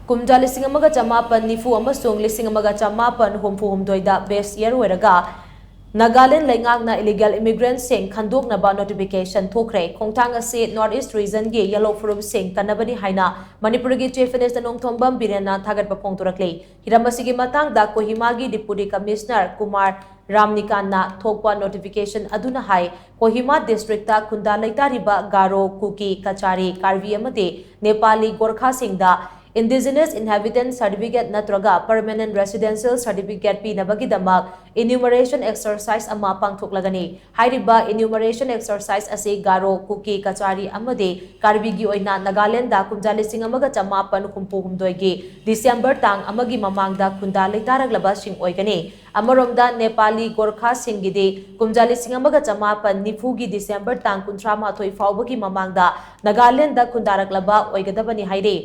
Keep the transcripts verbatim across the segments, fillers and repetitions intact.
ꯀꯨꯝꯖꯥ ꯂꯤꯁꯤꯡ ꯑꯃꯒ ꯆꯃꯥꯄꯟ ꯅꯤꯐꯨ ꯑꯃꯁꯨꯡ ꯂꯤꯁꯤꯡ ꯑꯃꯒ ꯆꯃꯥꯄꯟ ꯍꯨꯝꯐꯨ ꯍꯨꯝꯗꯣꯏꯗ base year ꯑꯣꯏꯔꯒ ꯅꯥꯒꯥꯂꯦꯟ ꯂꯩꯉꯥꯛꯅ illegal immigrant ꯁꯤꯡ ꯈꯟꯗꯣꯛꯅꯕ notification ꯊꯣꯛꯈ꯭ꯔꯦ꯫ ꯈꯣꯡꯊꯥꯡ ꯑꯁꯤ North East region ꯒꯤ ꯌꯦꯜꯍꯧ ꯐꯨꯔꯨꯞꯁꯤꯡ ꯀꯟꯅꯕꯅꯤ ꯍꯥꯏꯅ ꯃꯅꯤꯄꯨꯔꯒꯤ Chief Minister ꯅꯣꯡꯊꯣꯝꯕꯝ ꯕꯤꯔꯦꯟꯅ ꯊꯥꯒꯠꯄ ꯐꯣꯡꯗꯣꯔꯛꯂꯤ꯫ ꯍꯤꯔꯝ ꯑꯁꯤꯒꯤ ꯃꯇꯥꯡꯗ ꯀꯣꯍꯤꯃꯥꯒꯤ Deputy Commissioner ꯀꯨꯃꯥꯔ ꯔꯥꯝꯅꯤꯀꯥꯟꯅ ꯊꯣꯛꯄ notification ꯑꯗꯨꯅ ꯍꯥꯏ, ꯀꯣꯍꯤꯃꯥ district ꯇ ꯈꯨꯟꯗꯥ ꯂꯩꯇꯥꯔꯤꯕ ꯒꯥꯔꯣ, ꯀꯨꯀꯤ, ꯀꯆꯥꯔꯤ, ꯀꯥꯔꯕꯤ ꯑꯃꯗꯤ ꯅꯦꯄꯥꯂꯤ ꯒꯣꯔꯈꯥꯁꯤꯡꯗ Indigenous Inhabitant Certificate ꯅꯠꯇ꯭ꯔꯒ Permanent Residential Certificate ꯄꯤꯅꯕꯒꯤꯗꯃꯛ enumeration exercise ꯑꯃ ꯄꯥꯡꯊꯣꯛꯂꯒꯅꯤ꯫ ꯍꯥꯏꯔꯤꯕ enumeration exercise ꯑꯁꯤ ꯒꯥꯔꯣ, ꯀꯨꯀꯤ, ꯀꯆꯥꯔꯤ ꯑꯃꯗꯤ ꯀꯥꯔꯕꯤꯒꯤ ꯑꯣꯏꯅ ꯅꯥꯒꯥꯂꯦꯟꯗ ꯀꯨꯝꯖꯥ ꯂꯤꯁꯤꯡ ꯑꯃꯒ ꯆꯃꯥꯄꯟ ꯍꯨꯝꯐꯨ ꯍꯨꯝꯗꯣꯏꯒꯤ December ꯇꯥꯡ ꯑꯃꯒꯤ ꯃꯃꯥꯡꯗ ꯈꯨꯟꯗꯥ ꯂꯩꯇꯥꯔꯛꯂꯕꯁꯤꯡ ꯑꯣꯏꯒꯅꯤ꯫ ꯑꯃꯔꯣꯝꯗ ꯅꯦꯄꯥꯂꯤ ꯒꯣꯔꯈꯥꯁꯤꯡꯒꯤꯗꯤ ꯀꯨꯝꯖꯥ ꯂꯤꯁꯤꯡ ꯑꯃꯒ ꯆꯃꯥꯄꯟ ꯅꯤꯐꯨꯒꯤ December ꯇꯥꯡ ꯀꯨꯟꯊ꯭ꯔꯥ ꯃꯥꯊꯣꯏ ꯐꯥꯎꯕꯒꯤ ꯃꯃꯥꯡꯗ ꯅꯥꯒꯥꯂꯦꯟꯗ ꯈꯨꯟꯗꯥꯔꯛꯂꯕ ꯑꯣꯏꯒꯗꯕꯅꯤ ꯍꯥꯏꯔꯤ꯫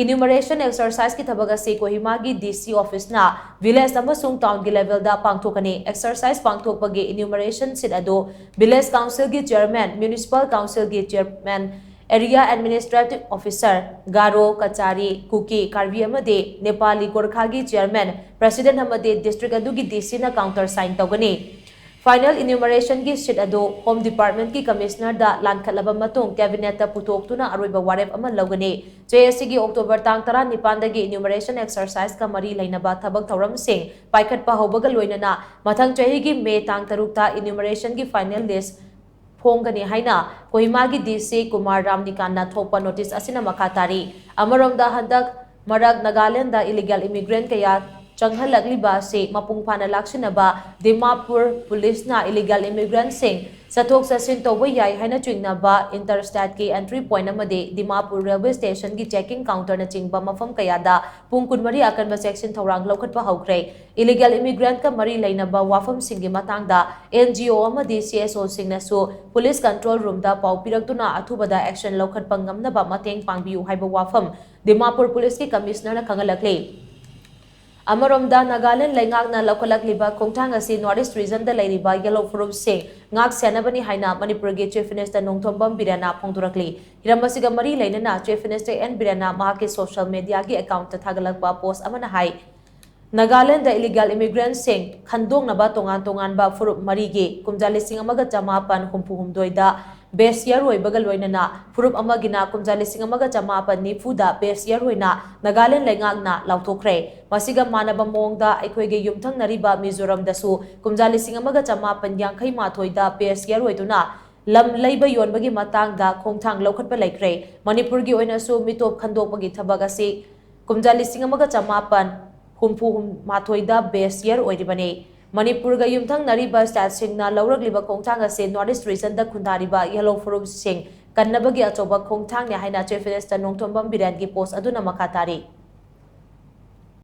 Enumeration exercise ꯀꯤ ꯊꯕꯛ ꯑꯁꯤ ꯀꯣꯍꯤꯃꯥꯒꯤ D C office ꯅ village ꯑꯃꯁꯨꯡ town ꯒꯤ level ꯗ ꯄꯥꯡꯊꯣꯛꯀꯅꯤ꯫ Exercise ꯄꯥꯡꯊꯣꯛꯄꯒꯤ enumeration sheet ꯑꯗꯨ village council ꯒꯤ chairman, municipal council ꯒꯤ chairman, area administrative officer, Garo, Kachari, ꯀꯨꯀꯤ, ꯀꯥꯔꯕꯤ ꯑꯃꯗꯤ ꯅꯦꯄꯥꯂꯤ ꯒꯣꯔꯈꯥꯒꯤ chairman, president ꯑꯃꯗꯤ district ꯑꯗꯨꯒꯤ D C ꯅ counter sign ꯇꯧꯒꯅꯤ꯫ Final enumeration ꯒꯤ sheet ꯑꯗꯨ Home Department ꯀꯤ Commissioner ꯗ ꯂꯥꯟꯈꯠꯂꯕ ꯃꯇꯨꯡ cabinet ꯇ ꯄꯨꯊꯣꯛꯇꯨꯅ ꯑꯔꯣꯏꯕ ꯋꯥꯔꯦꯞ ꯑꯃ ꯂꯧꯒꯅꯤ꯫ ꯆꯦ ꯑꯁꯤꯒꯤ October ꯇꯥꯡ ꯇꯔꯥꯅꯤꯄꯥꯟꯗꯒꯤ enumeration exercise ꯀ ꯃꯔꯤ ꯂꯩꯅꯕ ꯊꯕꯛ ꯊꯧꯔꯝꯁꯤꯡ ꯄꯥꯏꯈꯠꯄ ꯍꯧꯕꯒ ꯂꯣꯏꯅꯅ ꯃꯊꯪ ꯆꯍꯤꯒꯤ May ꯇꯥꯡ ꯇꯔꯨꯛꯇ enumeration ꯒꯤ final list ꯐꯣꯡꯒꯅꯤ ꯍꯥꯏꯅ ꯀꯣꯍꯤꯃꯥꯒꯤ D C ꯀꯨꯃꯥꯔ ꯔꯥꯝꯅꯤꯀꯥꯟꯅ ꯊꯣꯛꯄ notice ꯑꯁꯤꯅ ꯃꯈꯥ ꯇꯥꯔꯤ꯫ ꯑꯃꯔꯣꯝꯗ ꯍꯟꯗꯛ ꯃꯔꯛ ꯅꯥꯒꯥꯂꯦꯟꯗ illegal immigrant ꯀꯌꯥ ꯆꯪꯍꯜꯂꯛꯂꯤꯕ ꯑꯁꯤ ꯃꯄꯨꯡ ꯐꯥꯅ ꯂꯥꯛꯁꯤꯟꯅꯕ ꯗꯤꯃꯥꯄꯨꯔ ꯄꯨꯂꯤꯁꯅ illegal immigrant ꯁꯤꯡ ꯆꯠꯊꯣꯛ ꯆꯠꯁꯤꯟ ꯇꯧꯕ ꯌꯥꯏ ꯍꯥꯏꯅ ꯆꯤꯡꯅꯕ interstate ꯀꯤ entry point ꯑꯃꯗꯤ ꯗꯤꯃꯥꯄꯨꯔ railway station ꯒꯤ checking counter ꯅꯆꯤꯡꯕ ꯃꯐꯝ ꯀꯌꯥꯗ ꯄꯨꯡ ꯀꯨꯟꯃꯔꯤ ꯑꯀꯟꯕ ꯆꯦꯛꯁꯤꯟ ꯊꯧꯔꯥꯡ ꯂꯧꯈꯠꯄ ꯍꯧꯈ꯭ꯔꯦ꯫ Illegal immigrant ꯀ ꯃꯔꯤ ꯂꯩꯅꯕ ꯋꯥꯐꯝꯁꯤꯡꯒꯤ ꯃꯇꯥꯡꯗ N G O ꯑꯃꯗꯤ C S O ꯁꯤꯡꯅꯁꯨ police control room ꯗ ꯄꯥꯎ ꯄꯤꯔꯛꯇꯨꯅ ꯑꯊꯨꯕꯗ action ꯂꯧꯈꯠꯄ ꯉꯝꯅꯕ ꯃꯇꯦꯡ ꯄꯥꯡꯕꯤꯌꯨ ꯍꯥꯏꯕ ꯋꯥꯐꯝ ꯗꯤꯃꯥꯄꯨꯔ ꯄꯨꯂꯤꯁꯀꯤ commissioner ꯅ ꯈꯪꯍꯜꯂꯛꯂꯤ꯫ ꯑꯃꯔꯣꯝꯗ, ꯅꯥꯒꯥꯂꯦꯟꯗ ꯂꯩꯉꯥꯛꯅ ꯂꯧꯈꯠꯂꯛꯂꯤꯕ ꯈꯣꯡꯊꯥꯡ ꯑꯁꯤ ꯅꯣꯔꯠ ꯏꯁ ꯔꯤꯖꯟꯗ ꯂꯩꯔꯤꯕ ꯌꯦꯜꯍꯧ ꯐꯨꯔꯨꯞꯁꯤꯡ ꯉꯥꯛ ꯁꯦꯟꯅꯕꯅꯤ ꯍꯥꯏꯅ ꯃꯅꯤꯄꯨꯔꯒꯤ ꯆꯤꯐ ꯃꯤꯅꯤꯁꯇꯔ ꯅꯣꯡꯊꯣꯝꯕꯝ ꯕꯤꯔꯦꯟꯅ ꯐꯣꯡꯗꯣꯔꯛꯂꯤ꯫ ꯍꯤꯔꯝ ꯑꯁꯤꯒ ꯃꯔꯤ ꯂꯩꯅꯅ ꯆꯤꯐ ꯃꯤꯅꯤꯁꯇꯔ ꯑꯦꯟ ꯕꯤꯔꯦꯟꯅ ꯃꯍꯥꯛꯀꯤ ꯁꯣꯁꯤꯌꯦꯜ ꯃꯤꯗꯤꯌꯥꯒꯤ ꯑꯦꯀꯥꯎꯟꯠꯇ ꯊꯥꯒꯠꯂꯛꯄ ꯄꯣꯁꯠ ꯑꯃꯅ ꯍꯥꯏ, ꯅꯥꯒꯥꯂꯦꯟꯗ ꯏꯂꯤꯒꯦꯜ ꯏꯃꯤꯒ꯭ꯔꯦꯟꯠꯁꯤꯡ ꯈꯟꯗꯣꯛꯅꯕ ꯇꯣꯉꯥꯟ ꯇꯣꯉꯥꯟꯕ ꯐꯨꯔꯨꯞ ꯃꯔꯤꯒꯤ ꯀꯨꯝꯖꯥ ꯂꯤꯁꯤꯡ ꯑꯃꯒ ꯆꯃꯥꯄꯟ ꯍꯨꯝꯐꯨ ꯍꯨꯝꯗꯣꯏꯗ ꯕꯦꯁ ꯌꯔ ꯑꯣꯏꯕꯒ ꯂꯣꯏꯅꯅ ꯐꯨꯔꯨꯞ ꯑꯃꯒꯤꯅ ꯀꯨꯝꯖꯥ ꯂꯤꯁꯤꯡ ꯑꯃꯒ ꯆꯃꯥꯄꯟ ꯅꯤꯐꯨꯗ ꯕꯦꯁ ꯌꯔ ꯑꯣꯏꯅ ꯅꯥꯒꯥꯂꯦꯟꯗ ꯂꯩꯉꯥꯛꯅ ꯂꯥꯎꯊꯣꯛꯈ꯭ꯔꯦ꯫ ꯃꯁꯤꯒ ꯃꯥꯟꯅꯕ ꯃꯑꯣꯡꯗ ꯑꯩꯈꯣꯏꯒꯤ ꯌꯨꯝꯊꯪꯅꯔꯤꯕ ꯃꯤꯖꯣꯔꯝꯗꯁꯨ ꯀꯨꯝꯖꯥ ꯂꯤꯁꯤꯡ ꯑꯃꯒ ꯆꯃꯥꯄꯟ ꯌꯥꯡꯈꯩ ꯃꯥꯊꯣꯏꯗ ꯕꯦꯁ ꯌꯔ ꯑꯣꯏꯗꯨꯅ ꯂꯝ ꯂꯩꯕ ꯌꯣꯟꯕꯒꯤ ꯃꯇꯥꯡꯗ ꯈꯣꯡꯊꯥꯡ ꯂꯧꯈꯠꯄ ꯂꯩꯈ꯭ꯔꯦ꯫ ꯃꯅꯤꯄꯨꯔꯒꯤ ꯑꯣꯏꯅꯁꯨ ꯃꯤꯇꯣꯞ ꯈꯟꯗꯣꯛꯄꯒꯤ ꯊꯕꯛ ꯑꯁꯤ ꯀꯨꯝꯖꯥ ꯂꯤꯁꯤꯡ ꯑꯃꯒ ꯆꯃꯥꯄꯟ ꯍꯨꯝꯐꯨ ꯃꯥꯊꯣꯏꯗ ꯕꯦꯁ ꯌꯔ ꯑꯣꯏꯔꯤꯕꯅꯤ꯫ ꯃꯅꯤꯄꯨꯔꯒ ꯌꯨꯝꯊꯪꯅꯔꯤꯕ ꯁ꯭ꯇꯦꯠꯁꯤꯡꯅ ꯂꯧꯔꯛꯂꯤꯕ ꯈꯣꯡꯊꯥꯡ ꯑꯁꯤ ꯅꯣꯔꯠ ꯏꯁ ꯔꯤꯖꯟꯗ ꯈꯨꯟꯗꯥꯔꯤꯕ ꯌꯦꯜꯍꯧ ꯐꯨꯔꯨꯞꯁꯤꯡ ꯀꯟꯅꯕꯒꯤ ꯑꯆꯧꯕ ꯈꯣꯡꯊꯥꯡꯅꯤ ꯍꯥꯏꯅ ꯆꯤꯐ ꯃꯤꯅꯤꯁꯇꯔ ꯅꯣꯡꯊꯣꯝꯕꯝ ꯕꯤꯔꯦꯟꯒꯤ ꯄꯣꯁꯠ ꯑꯗꯨꯅ ꯃꯈꯥ ꯇꯥꯔꯤ꯫